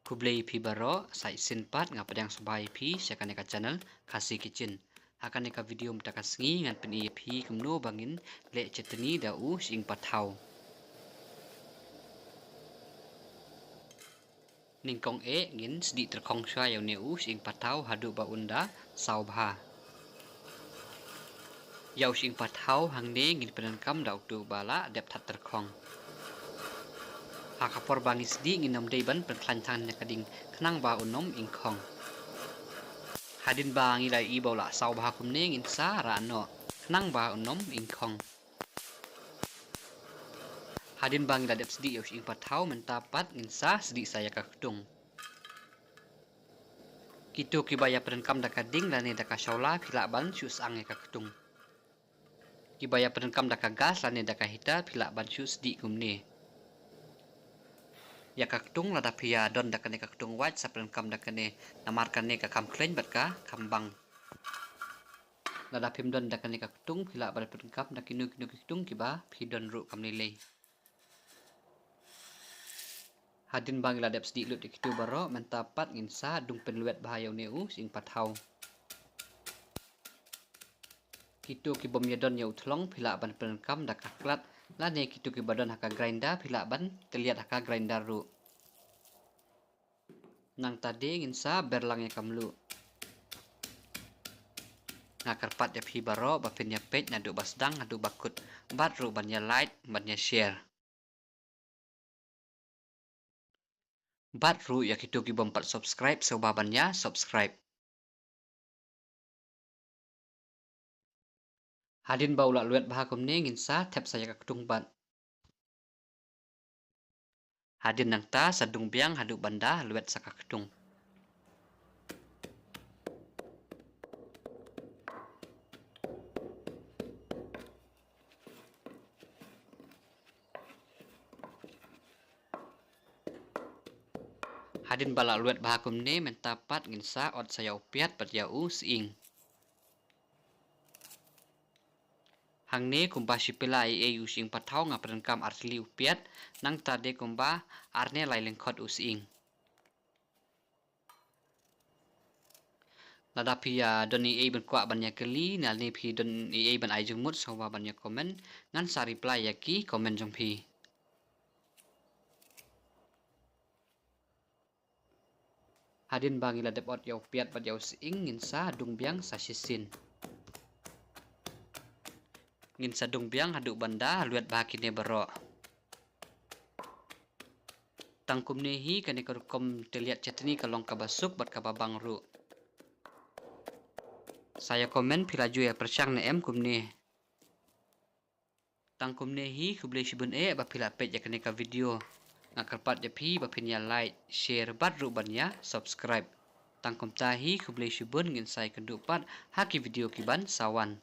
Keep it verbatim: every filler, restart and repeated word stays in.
Khublei phi baroh, sa shisien pat nga pdiang sngewbha ïa phi sha kane ka channel Khasi Kitchen. Ha kane ka video mynta ka sngi ngan pyni ïa phi kumno ba ngin leh chutney da u sying pathaw. Nyngkong eh ngin sdieh tyrkhong shuwa ïa une u sying pathaw haduh ba un da saw bha. Ïa u sying pathaw hangne ngin pyndonkam da utu ba la dep that tyrkhong. Ha ka por ba ngin sdieh ngin ym dei ban pynkhlaiñ than ïa ka ding khnang ba un ym ingkhong. Hadien ba ngi la ïohi ba u la saw bha kumne ngin sa rah noh khnang ba un ym ingkhong. Hadien ba ngi la dep sdieh ïa u sying pathaw mynta pat ngin sa sdieh sa ïa ka ktung. Kito kiba ïa pyndonkam da ka ding lane da ka shawla phi lah ban shu syang ïa ka ktung. Kiba ïa pyndonkam da ka gas lane da ka heater phi lah ban shu sdieh kumne. Ïa ka ktung lada phi ïa don da kane ka ktung wait sa pyndonkam da kane namar kane ka kham khlaiñ bad ka kham bang. Lada phim don da kane ka ktung phi lah ban pyndonkam da kino kino ki ktung kiba phi don ruh kam lei lei. Hadien ba ngi la dep sdieh lut ïa kito baroh mynta pat ngin sa dung pynlwet bha ïa une u sying pathaw. Kito kibym ïa don ïa u thlong phi lah ban pyndonkam da ka klat lane kito kiba don ha ka grinder phi lah ban tylliat ha ka grinder ruh. Nangta de ngin sa ber lang ïa ka mluh. Nga kyrpad ïa phi baroh ba phin ïa peit naduh ba sdang haduh ba kut bad ruh ban ïa like ban ïa share. Bad ruh ïa kito kibym pat subscribe sngewbha ban ïa subscribe. Hadien ba u la lwet bha kumne ngin sa thep sa ïa ka ktung pat. Hadien nangta sa dung biang haduh ban da lwet sa ka ktung. Hadien ba la lwet bha kumne mynta pat ngin sa ot sa ïa u piat bad ïa u sying. Hangne kumba shi pela ei ei u sying pathaw nga pyndonkam artylli u piat nangta de kumba arne lai lyngkhot u sying. Lada phi ïa don ei ei ban kwah ban ïa kylli lane phi don ei ei ban ai jingmut sngewbha ban ïa comment ngan sa reply ïa ki comment jong phi. Hadien ba ngi la dep ot ïa u piat bad ïa u sying ngin sa dung biang sa shisien. Ngin sa dung biang haduh ban da lwet bha kine baroh. Tang kumne hi kane ka rukom tylliat chutney ka long kaba suk bad kaba bang ruh. Sa ïa comment phi la ju ïa pyrshang ne em kumne. Tang kumne hi khublei shibun eh ba phi la peit ïa kane ka video. Nga kyrpad ïa phi ba phin ïa like, share bad ruh ban ïa subscribe. Tang kumta hi khublei shibun ngin sa ïakynduh pat ha ki video kiban sa wan.